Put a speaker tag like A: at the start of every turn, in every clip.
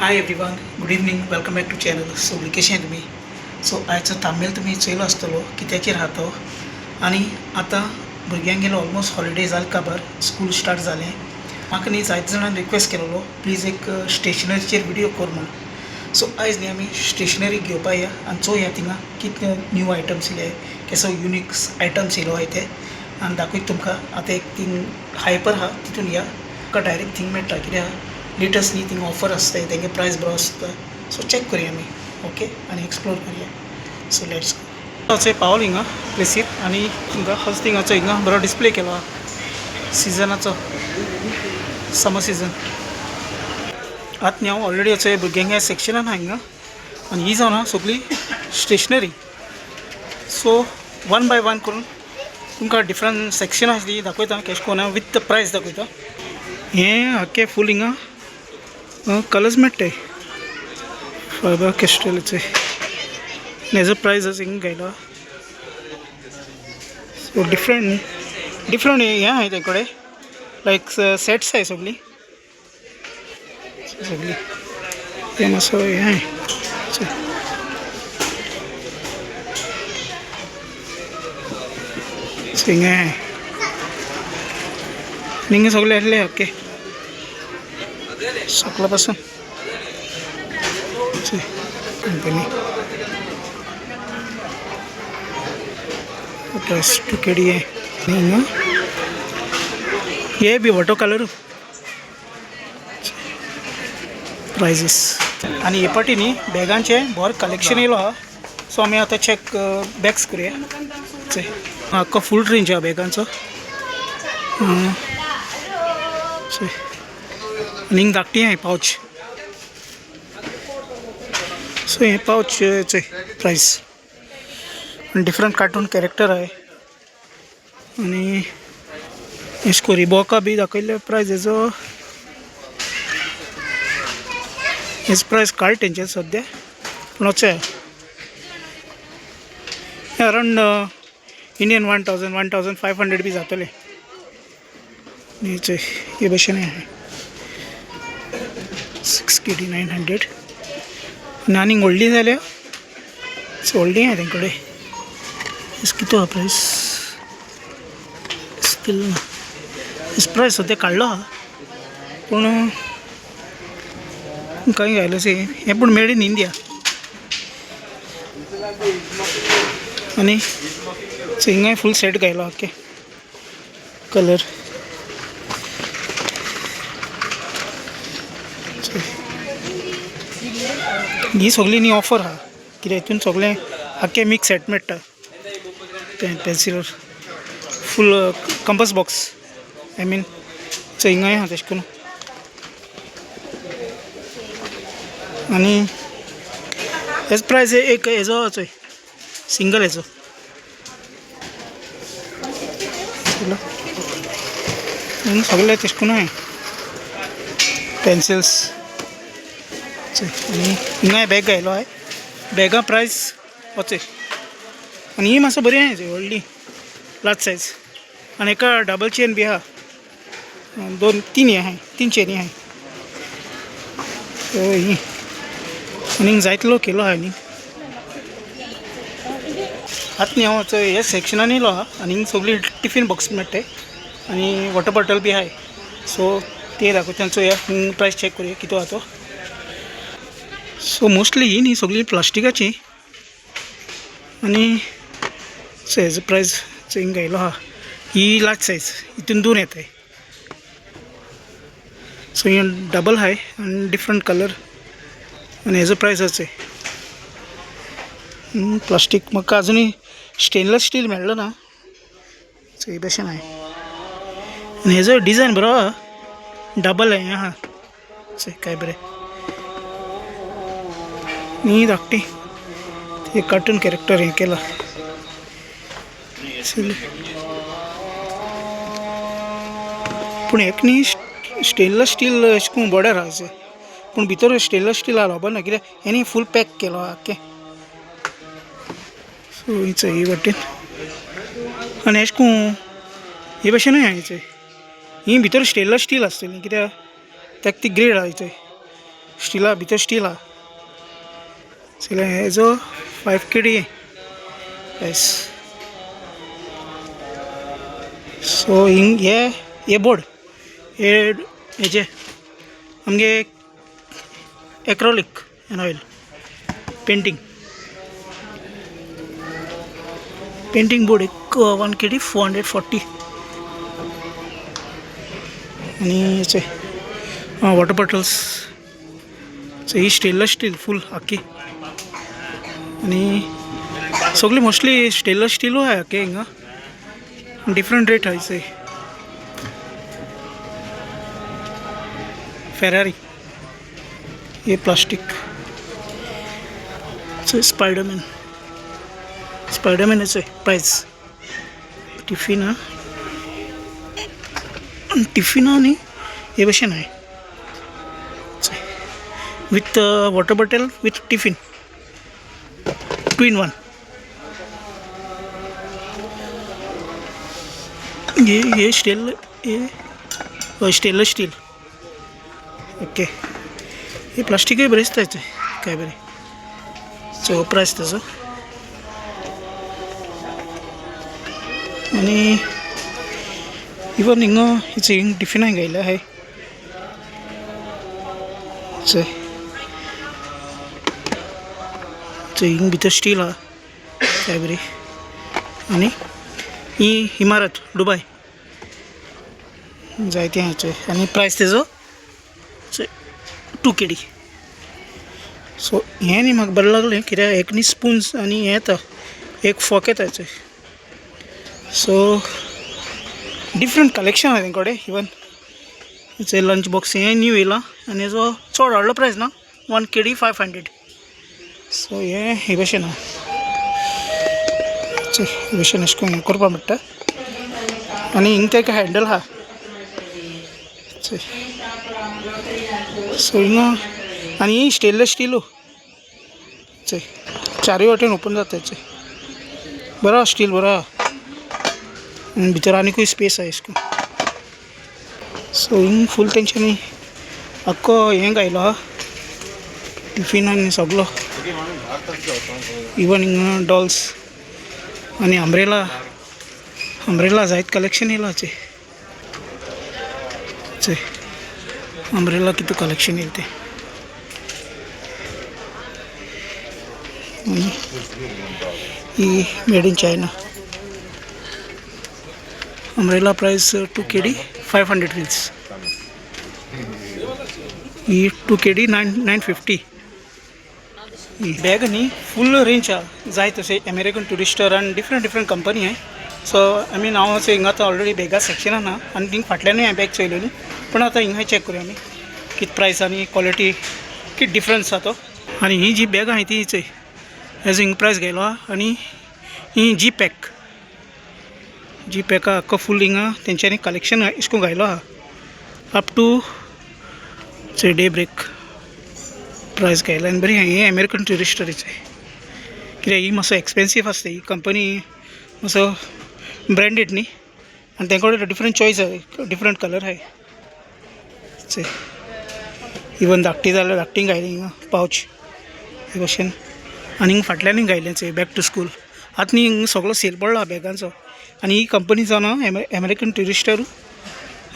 A: Hi everyone, good evening, welcome back to channel. सगळीं कशें तुमी? सो आयचो तामेल तुमी चोयलो आसतलो कित्याचेर आहा तो. आनी आतां भुरग्यांगेलो ऑलमोस्ट हॉलिडे जाल काबार, स्कूल स्टार्ट जालें. म्हाका न्ही जायते जाणांनी रिक्वेस्ट केलेलो प्लीज एक स्टेशनरीचेर व्हिडियो कर म्हूण. सो आयज न्ही आमी स्टेशनरी घेवपा या आनी चोया थिंगा कितले न्यू आयटम्स येयले, केसो युनीक आयटम्स येयलो आहाय ते आनी दाखयता तुमकां. आतां एक थिंग हायपर आहा तितून या, तुमकां डायरेक्ट थिंग मेळटा कित्याक लेटस्ट न्ही थिंग ऑफर आसता, तेंगे प्रायस बरो आसता. सो चॅक करुया आमी, ओके, आनी एक्सप्लोर करुया. So let's go. चोय पावल हिंगा प्लेसीर आनी हिंगा फर्स्ट थिंगाचो हिंगा बरो डिस्प्ले केलो आहा सिजनाचो, समर सिजन. आतां न्ही हांव ऑलरेडी चोय भुरग्यांक सेक्शनान आहा हिंगा आनी ही जावन आहा सगळी stationery. So one by one करून तुमकां डिफरंट सेक्शन आसा ती दाखयता, कशें करून विथ प्रायस दाखयता. हें आख्खें फूल हिंगा कलर्स मेळटाय फाबर कॅस्टेलाचे. हेजो प्रायस आसा हिंगा घायला. सो डिफरंट डिफरंट हें आहाय तें कडेन, लायक सेट्स आहाय सगळीं सगळीं. तें मातसो हें आहाय. सो हिंगा आहाय आनी हिंगा सगळें आसलें ओके सकला पासून कंपनी प्लस 2 KD आहे. हिंगा हे बी वॉटर कलर प्रायजीस. आनी हे पाटी न्ही बॅगांचें बरें कलेक्शन येयलो आहा. सो आमी आतां चॅक बॅग्स करुया. चोय आख्खो फूल रेंज आहा बॅगांचो. चोय आनी हिंग धाकटी आहाय पावच. सो हे पावच चोय प्रायस आनी डिफरंट कार्टून कॅरेक्टर आहाय. आनी एशको रिबॉका बी दाखयल्ले प्रायस हेजो, हेज प्रायस काडटा तेंचे सद्या, पूण अशें अरावंड इंडियन 1000 1500 बी जातले. चोय हे भशेन आहाय 6 KD 900. आनी आनीक व्हडली जाल्यार व्हडली आहाय तेंचे कडेन. कितू आहा प्रायस स्टील ना, हेज प्रायस सद्या काडलो आहा पूण कांय घायलो सी हें, पूण मेड इन इंडिया. आनी हिंगाय फूल सेट घायलो आख्खे कलर. ही सगळी न्ही ऑफर आहा कित्याक हितून सगळें आख्खें मिक्स सेट मेळटा. Pencil full compass box I mean चोय हिंगाय आहा तशें करून. आनी हेज प्रायस एक हेजो चोय सिंगल हेजो सगळे तशें करून आहाय पेन्सिल्स. चोय आनी हिंगाय बॅग घायलो आहाय, बॅगां प्रायस वचय. आनी ही मातसो बरी आहाय व्हडली लार्ज सायज. आनी एका डबल चेन बी आहा, 2 3 हे आहाय, 3 चेनी आहाय. ही आनी जायतलो केलो आहा न्ही. आतां न्ही हांव चोय ह्या सेक्शनान येयलो आहा आनी हिंग सगळी टिफीन बॉक्स मेळटाय आनी वॉटर बॉटल बी आहाय. सो ते दाखयता चोया, प्रायस चॅक करुया कितू आहा तो. सो मोस्टली ही न्ही सगळी प्लास्टिकाची. आनी सो हेजो प्रायस चोय हिंग घायलो आहा. ही लार्ज सायज हितून 2 येताय. सो हे डबल आहाय आनी डिफरंट कलर. आनी हेजो प्रायस आसा प्लास्टीक. म्हाका अजुनूय स्टेनलेस स्टील मेळ्ळो ना. सो हे भशेन आहाय आनी हेजो डिजायन बरो आहा, डबल हें आहा. चोय काय बरें न्ही धाकटी ते कार्टून कॅरेक्टर हें केलां. पूण एक न्ही स्टेनलेस स्टील अशें करून बॉर्डर आहा अशें, पूण भितर स्टेनलेस स्टील आहा खबर ना कित्याक हेणी फूल पॅक केलो आख्खें. सो ही चोय ही वाटेन आनी अशें करून हे भशेनूय आहा. चोय ही भितर स्टेनलेस स्टील आसतली कित्याक ताका ती ग्रेड आहा. चोय स्टिला भितर स्टील आहा. चोयल्या हेजो 5 KD प्रायस. सो हिंग हे हे बोर्ड हे हेजे आमगे acrylic and oil painting painting board एक 1 KD 440. आनी हेचे वॉटर बॉटल्स. सो ही स्टेनलेस स्टील फूल आख्खी आनी सगळी मोस्टली स्टेनलेस स्टिलूय आहा आख्खे हिंगा. डिफरंट रेट आहा चोय. फेरारी हे प्लास्टीक. चोय स्पायडरमॅन, स्पायडरमॅनाचो प्रायस. टिफिन आहा, टिफिना न्ही हे भशेन आहे with water bottle with tiffin 2 in 1. हे हे स्टील, हे स्टेनलेस स्टील. ओके, हे प्लास्टिकूय बरें दिसता हेचें काय बरें. सो प्रायस तेजो. आनी इवन हिंगा हिंग टिफिनाय घायल्या आहाय चोय. चोय हिंग भितर स्टील आहा काय बरी. आनी ही इमारत दुबाय जायते आहा चोय. आनी प्रायस तेजो चोय 2 KD. सो हें न्ही म्हाका बरें लागलें कित्याक एक न्ही स्पुन्स आनी हें येता एक फोक येता चोय. सो डिफरंट कलेक्शन आहा तेंचे कडेन. इवन चोय लंच बॉक्स हें न्यू येयलां आनी हेजो चड व्हडलो प्रायस ना, 1 KD 500. सो हें हे भशेन आहा चोय. हे भशेन अशें करून हें करपा पडटा. आनी हिंग तेका हँडल आहा चोय. सो हिंगा आनी ही स्टेनलेस स्टिलू चोय, चारूय वाटेन ओपन जाता चोय. बरो स्टील बरो आहा. आनी भितर आनीकूय स्पेस आहा अशें करून. सो हिंग फूल तेंच्यांनी आख्खो हें घायलो आहा टिफीन आनी सगलो. इवन हिंगा डॉल्स आनी अम्ब्रेला, अम्ब्रेला जायत कलेक्शन येयलां चोय. चोय अम्ब्रेला कितू कलेक्शन येयलें तें. आनी ही made in China umbrella price 2 KD 500 fils. He 2 KD 950. He bag न्ही फूल रेंज आहा जाय तशें. अमेरिकन ट्युरिस्टर आनी डिफरंट डिफरंट कंपनी आहाय. सो I mean हांव असो हिंगा आतां ऑलरेडी बॅगा सेक्शनान आहा आनी थिंग फाटल्यानूय हांवें बॅग चोयलेली, पूण आतां हिंगा चॅक करुया आमी कित प्रायस आनी क्वॉलिटी कित डिफरंस आहा तो. आनी ही जी बॅगां आहाय ती चोय हेजो हिंगा प्रायस घायलो आहा. आनी ही जी पॅक, जी पॅका आख्खो फूल हिंगा तेंच्यांनी कलेक्शन अशें करून घायलो आहा अप टू चोय डे ब्रेक प्रायस घायला. आनी बरी ही अमेरिकन ट्युरिस्टरीचे कित्याक ही मातसो एक्सपेन्सीव आसता ही कंपनी, मातसो ब्रँडेड न्ही. आनी तेंचे कडेन डिफरंट चॉयस आहा, डिफरंट कलर आहाय चोय. इवन धाकटी जाल्यार धाकटी घायली हिंगा पावच हे भशेन. आनी हिंगा फाटल्यानूय घायलें चोय बॅक टू स्कूल. आतां न्ही हिंगा सगलो सेल पडला बॅगांचो. आनी ही कंपनी जावन आहा American Tourister,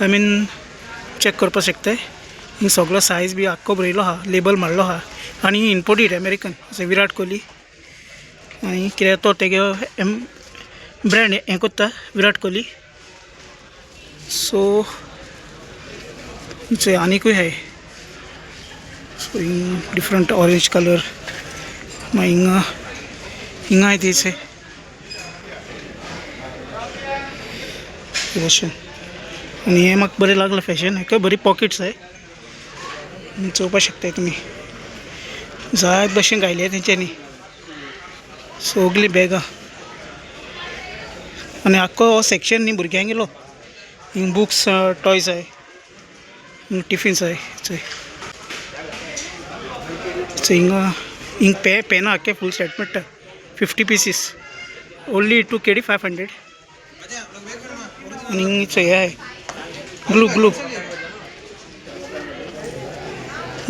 A: I mean check करपाक शकताय. हिंगा सगलो सायज बी आख्खो बरयलो आहा, लेबल मारलो आहा. आनी इम्पोर्टेड अमेरिकन अशें विराट कोहली. आनी कित्याक तो तेगे ब्रँड हें कोत्ता विराट कोहली. सो चोय आनीकूय आहाय. सो हिंग डिफरंट ऑरेंज कलर मागीर हिंगा हिंगा आहाय ती चोय हे भशेन. आनी हें म्हाका बरें लागलां फॅशन, हेका बरी पॉकेट्स आहाय चोवपाक शकताय तुमी. जायत भशेन घायले तेंच्यांनी सगलीं बॅगां. आनी आख्खो हो सेक्शन न्ही भुरग्यांगेलो. हिंग बुक्स टॉयज आहाय, हिंग टिफिन्स आहाय चोय. चोय हिंगा हिंग पेनां आख्खे फूल सेट मेळटा 50 pieces only 2 KD 500. आनी हिंग चोय हे आहाय ग्लू, ग्लू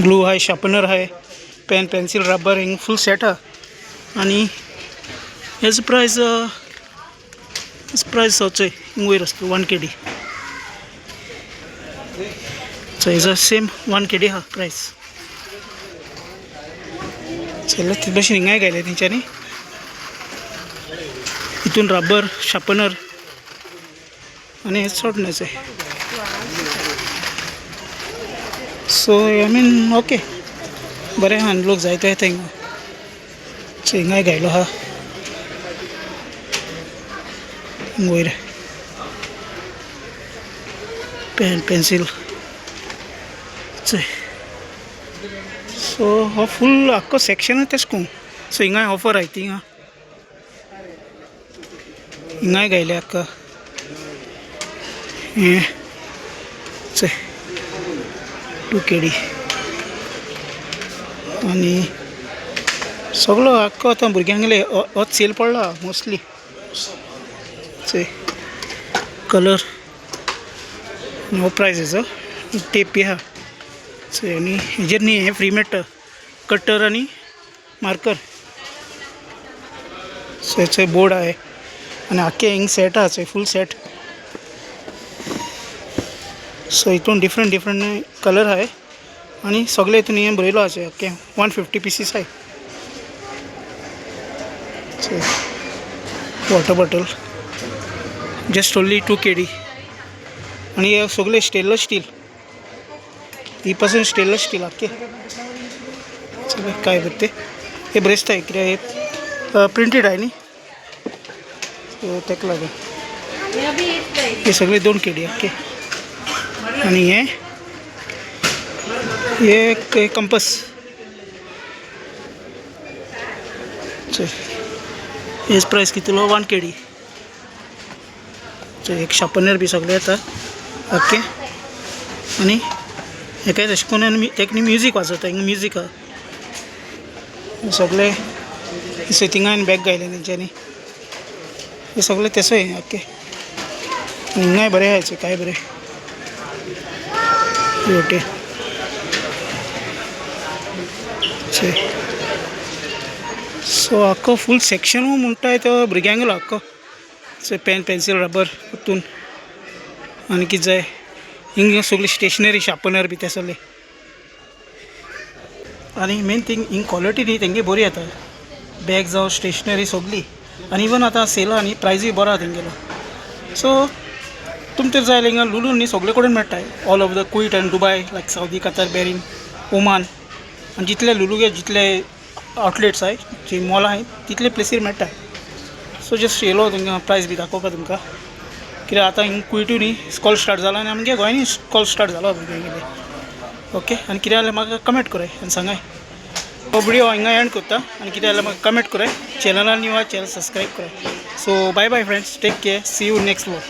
A: ग्लू आहे, शार्पनर आहे, पेन, पेन्सिल, रबर हिंग फूल सेट आहा. आनी हेजो प्रायस, प्रायस चोय हिंग वयर आसता 1 KD. सो हेजो सेम 1 KD आहा प्रायस. चल, ते भशेन हिंगाय घायले तेंच्यांनी. हितून रबर, शार्पनर आनी हे सोडण्याचें. सो I mean okay, बरें आहा आनी लोक जायते येता हिंगा. सो हिंगाय घायलो आहा वयर पेन, पेन्सील चोय. सो हो फूल आख्खो सेक्शन तेश कोन्न. सो हिंगाय ऑफर आहाय थिंगा, हिंगाय घायले आख्खा हें. चोय, 2 KD. आनी सगलो आख्खो आतां भुरग्यांगेले होच सेल पडला मोस्टली. चोय कलर आनी हो प्रायस हेजो. टेप बी आहा. चोय, आनी हेजेर न्ही हें फ्री मेळटा, कटर आनी मार्कर. चोय चोय, बोर्ड आहाय आनी आख्खे हिंग सेट आहा. चोय, फूल सेट. सो हितून डिफरंट डिफरंट कलर आहाय आनी सगळे हितून हें बरयलो आहा. चोय, आख्खे 150 पिसीस आहाय. चोय, Water bottle just only 2 KD. आनी हे सगळे स्टेनलेस स्टील, ही पासून स्टेनलेस स्टील आख्खे. चल, काय बरें ते हे बरें दिसता, कित्याक हे प्रिंटेड आहे न्ही. सो ताका लागून हे सगळे 2 KD आख्खे. आनी हे हे कंपस. चोय, हेज प्रायस कितलो? 1 KD. चोय, एक शार्पनर बी सगळे येता आख्खे. आनी हेका तशें करून आनी तेका न्ही म्युजीक वाजयता. हिंगा म्युजीक आहा सगळे. थिंगा आनी बॅग घायले तेंच्यांनी. हे सगळे तेसोय आख्खे. आनी हिंगाय बरें आहा. काय बरें वटे. चोय, सो आख्खो फूल सेक्शनू म्हणटाय तो भुरग्यांगेलो आख्खो. चोय, पेन, पेन्सील, रबर हितून आनी कितें जाय हिंग सगळी स्टेशनरी, शार्पनर बी ते सगळे. आनी मेन थिंग, हिंग क्वॉलिटी न्ही तेंगे बरी येता, बॅग जावं स्टेशनरी सगळी. आनी इवन आतां सेल आहा न्ही, प्रायजूय बरो आहा तेंगेलो. सो तुमकां जाय जाल्यार हिंगा लुलून न्ही, सगळे कडेन मेळटा, all over the Kuwait and Dubai, like Saudi, Qatar, Bahrain, Oman. आनी जितले लुलूगे जितले आउटलेट्स आहाय, जी मॉलां आहाय, तितले प्लेसीर मेळटा. सो जस्ट येयलो तुमकां प्रायस बी दाखोवपा तुमकां, कित्याक आतां हिंग कुवेटू न्ही स्कॉल स्टार्ट जाला आनी आमगे गोंयांनी स्कॉल स्टार्ट जालो भुरग्यांगेले. ओके, आनी कितें जाल्यार म्हाका कमेंट कराय आनी सांगाय. हो विडियो हिंगा एंड करता. आनी कितें जाल्यार म्हाका कमेंट कराय. चॅनलान न्यू आहा, चॅनल सबस्क्रायब कराय. So bye bye friends, take care, see you next vlog.